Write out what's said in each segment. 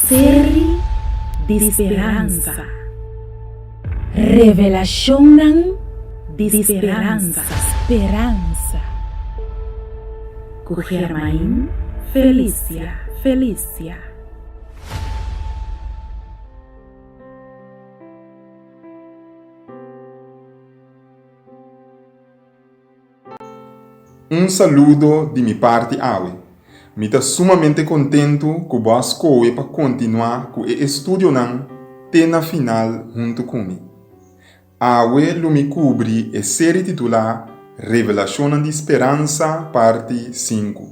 Seri di speransa. Revelashonnan di speransa. Speransa. Ku Germain Felicia Felicia. Un saludo di mi parti awe. Mi ta sumamente kontentu ku bo a skohe pa kontinuá ku e estudionan te na final huntu ku mi. Awe lo mi kubri e seri titulá Revelashonnan di Speransa parti sinku.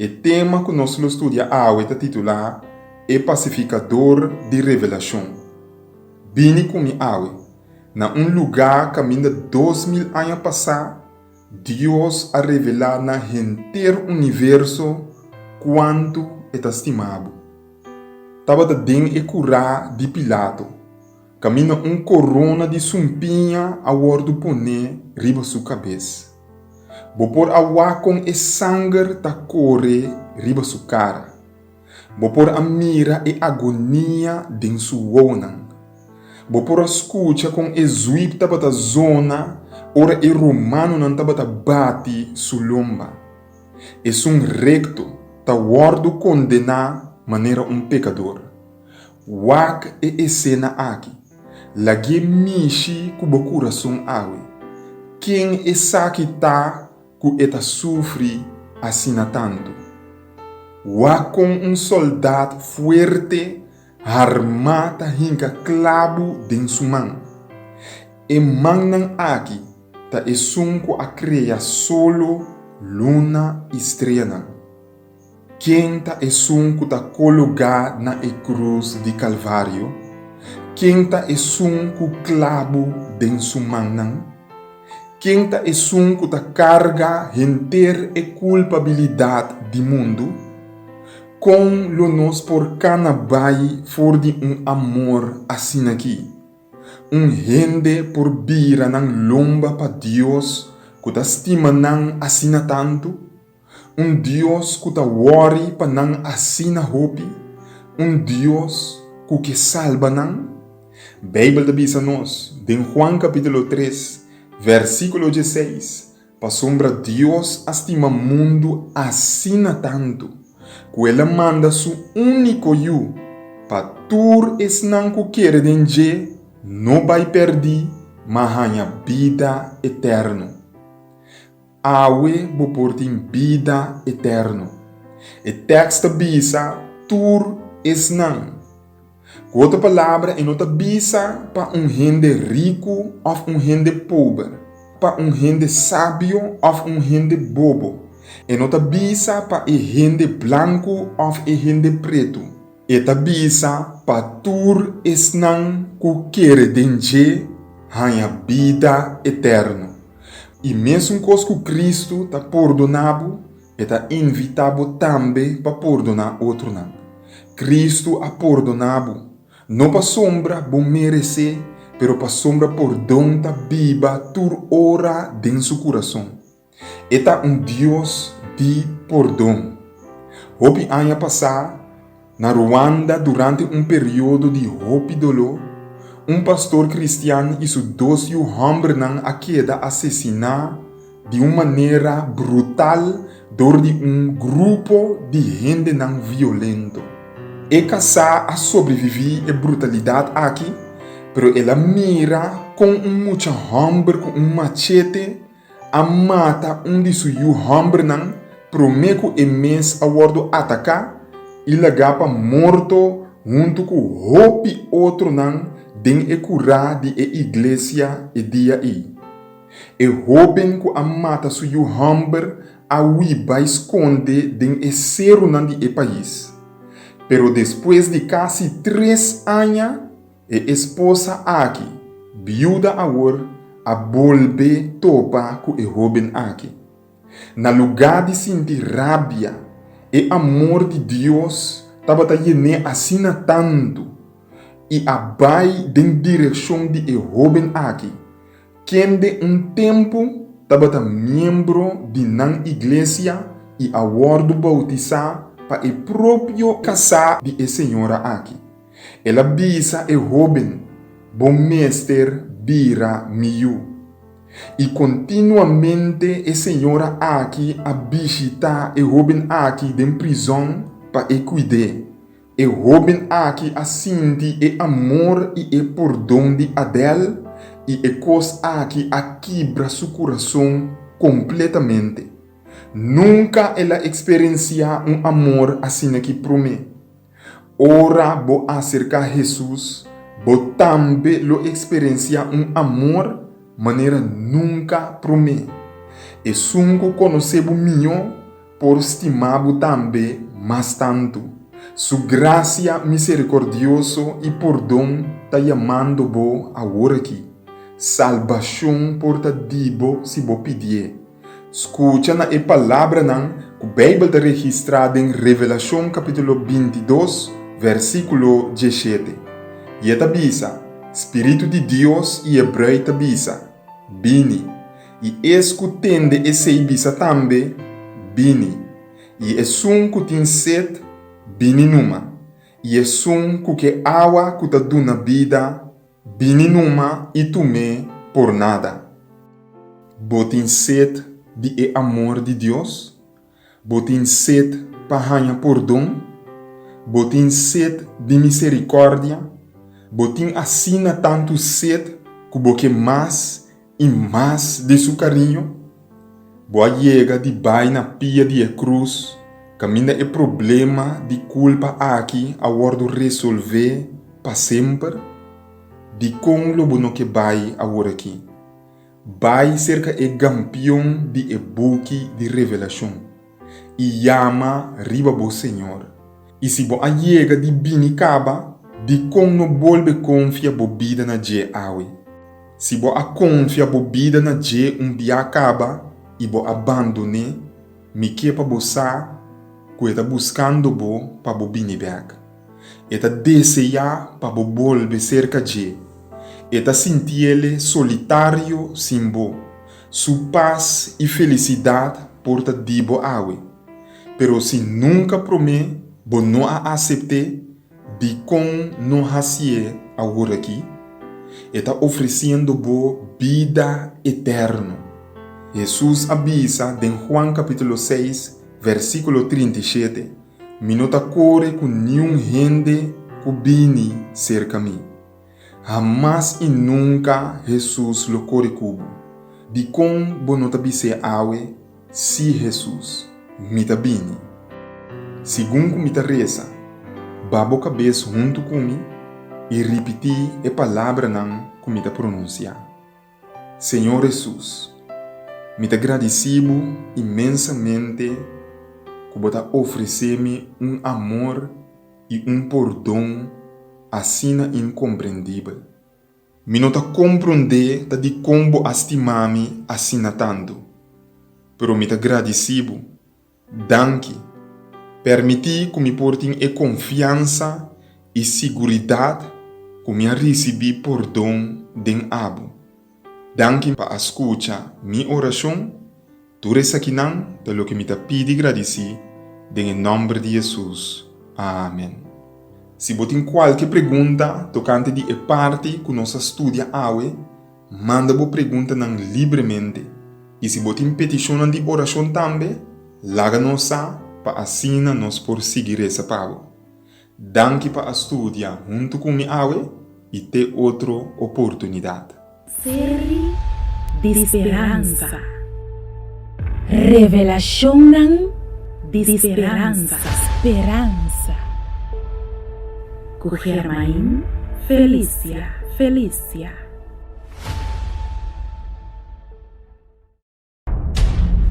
E tema ku nos lo studia awe ta titulá E Pasifikador di Revelashon. Bini ku mi awe na un lugá kaminda 2000 aña pasá Dios a revelá na henter universo kuantu e ta stima bo. Tabata den e kurá di Pilato, kaminda un korona di sumpiña a wòrdu poné riba su kabes. Bo por a wak kon e sanger ta kore riba su kara. Bo por a mira e agonia den su wowonan. Bo por a skucha kon e zwip tabata zona ora e romanonan tabata bati su lomba. Esun rekto ta wòrdu kondená manera un pekador. Wak e esena aki. Lag'é mishi ku bo kurason awe. Ken esaki ta ku e ta sufri asina tantu? Wak kon un sòldat fuerte harmá ta hinka klabu den su man. E mannan aki ta esun ku a krea solo, luna i streanan. Ken ta esun ku ta kologá na e krus di Kalvario? Ken ta esun ku klabu den su mannan? Ken ta esun ku ta karga henter e kulpabilidat di mundu? Kon lo nos por kana bai for di un amor asin'akí? Un hende por bira nan lomba pa Dios ku ta stima nan asina tantu? Un Dios ku ta wòri pa nan asina hopi? Un Dios ku ke salba nan? Beibel ta bisa nos den Juan kapítulo tres, vèrsikulo dieseis, Pasobra Dios a stima mundu asina tantu, ku el a manda su úniko Yu, pa tur esnan ku kere den dje no bai pèrdí, ma haña bida eterno. Awe bo por tin bida eterno. E tèkst ta bisa tur esnan. Ku otro palabra, e no ta bisa pa un hende riku òf un hende pober, pa un hende sabio òf un hende bobo. E no ta bisa pa e hende blanku òf e hende pretu. E ta bisa pa tur esnan ku kere den dje haña bida eterno. I mesun kos ku Kristu ta pordoná bo, e ta invitá bo tambe pa pordoná otronan. Kristu a pordoná bo, no pasobra bo meresé, pero pasobra pordon ta biba tur ora den su kurason. E ta un Dios di pordon. Hopi aña pasá, na Ruanda durante un periodo di hopi doló, un pastor kristian i su dos yu hòmbernan a keda asesiná di un manera brutal dor di un grupo di hendenan violento. E kasá a sobreviví e brutalidat aki, pero el a mira kon un mucha hòmber ku un machete a mata un di su yu hòmbernan promé ku e mes a wòrdu ataká i lagá pa morto huntu ku hopi otronan den e kurá di e iglesia e dia ei. E hóben ku a mata su yu hòmber a hui bai skonde den e serunan di e pais. Pero despues di kasi tres aña, E esposa aki, biuda awor, a bolbe topa ku e hóben aki. Na lugá di sinti rabia, e amor di Dios tabata yen'é asina tantu i a bai den direkshon di e hóben aki, kende un tempu tabata miembro di nan iglesia i a wòrdu boutisá. pa e propio kasá di e señora aki. El a bisa e hóben, Bo mester bira mi yu. I kontinuamente e señora aki a bishitá e hóben aki den prizòn pa e kuid'é. E hóben aki a sinti e amor i e pordon di Adele i e kos aki a kibra su kurason kompletamente. Nunka el a eksperensiá un amor asin'aki promé. Ora bo aserká Hesus, bo tambe lo eksperensiá un amor manera nunka promé. Esun ku konosé bo mihó por stima bo tambe mas tantu. Su grasia miserikordioso i pordon ta yamando bo aworakí. Salbashon por ta di bo si bo pidié. Skucha na e palabranan ku Beibel ta registrá den Revelashon kapítulo 22, versíkulo 17. I e ta bisa, Spiritu di Dios i e brùit ta bisa, Bini. I es ku tende esei bisa tambe, Bini. I esun ku tin set, bini numa. I esun ku ke awa ku ta duna bida, bini numa i tum'é por nada. Bo tin set di e amor di Dios? Bo tin set pa haña pordon? Bo tin set di miserikòrdia? Bo tin asina tantu set ku bo ke mas i mas di su kariño? Bo a yega di bai na pia di e krus kaminda e problema di kulpa aki a wòrdu resolvé pa semper? Dikon lo bo no ke bai aworakí? Bai serka e gampion di e buki di Revelashon i yama riba bo Señor. I si bo a yega di bini kaba, dikon no bolbe konfia bo bida na dje awe? Si bo a konfia bo bida na dje un bia kaba i bo a bandon'é, mi ke pa bo sa ku e ta buskando bo pa bo bini bèk. E ta deseá pa bo bolbe serka dje. E ta sintiele solitario sin bo. Su pas i felisidat por ta di bo awe. Pero si nunka promé bo no a asept'é, dikon no hasié aworakí? E ta ofresiendo bo bida eterno. Hesus a bisa den Juan kapítulo seis, versíkulo 37, Mi no ta kore ku niun hende ku bini serka mi. Hamas i nunka Hesus lo kore ku bo. Dikon bo no ta bis'é awe, Sí, Hesus, mi ta bini? Segun ku mi ta resa, ba bo kabes huntu ku mi i ripití e palabranan ku mi ta pronunsiá. Señor Hesus, mi ta gradisí bo inmensamente ku bo ta ofresé mi un amor i un pordon asina inkomprendibel. Mi no ta komprondé ta dikon bo a stima mi asina tantu, pero mi ta gradisí bo. Danki. Permití ku mi por tin e konfiansa i siguridat ku mi a risibí pordon den abo. Danki pa a skucha mi orashon. Tur esakinan ta loke mi ta pidi gradisí den e nòmber di Hesus. Amen. Si bo tin kualke pregunta tokante di e parti ku nos a studia awe, Manda bo preguntanan libremente i si bo tin petishonnan di orashon tambe, laga nos sa pa asina nos por sigui resa pa bo. Danki pa a studia huntu ku mi awe i te otro oportunidat. Seri di speransa. Revelashonnan di speransa. Speransa. Ku Germain Felicia. Felicia.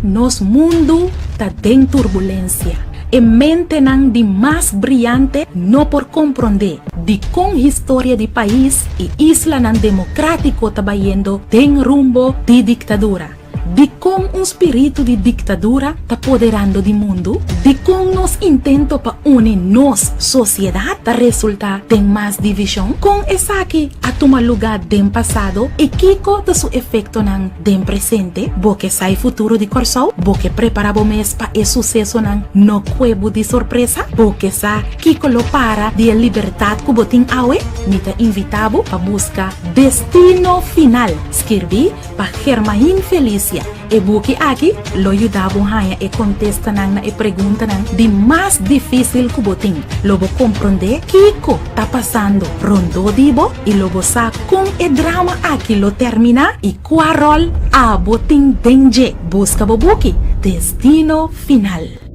Nos mundu ta den turbulensia. E mentenan di mas briante no por komprondé dikon historia di pais i islanan demokratiko ta bayendo den rumbo di diktadura. Dikon un spiritu di diktadura ta poderando di mundu? Dikon nos intento pa uni nos sosiedat ta resultá den mas divishon? Kon esaki a tuma lugá den pasado i kiko ta su efektonan den presente? Bo ke sa e futuro di Kòrsou? Bo ke prepará bo mes pa e susesonan no kue bo di sorpresa? Bo ke sa kiko lo para di e libertat ku bo tin awe? Mi ta invitá bo pa buska Destino Final, skirbí pa Germain Felicia. E buki aki lo yuda bo haña e kontestanan na e preguntanan di mas difísil ku bo tin. Lo bo komprondé kiko ta pasando rondó di bo i lo bo sa kon e drama aki lo terminá i kua ròl abo tin den dje. Buska bo buki Destino Final.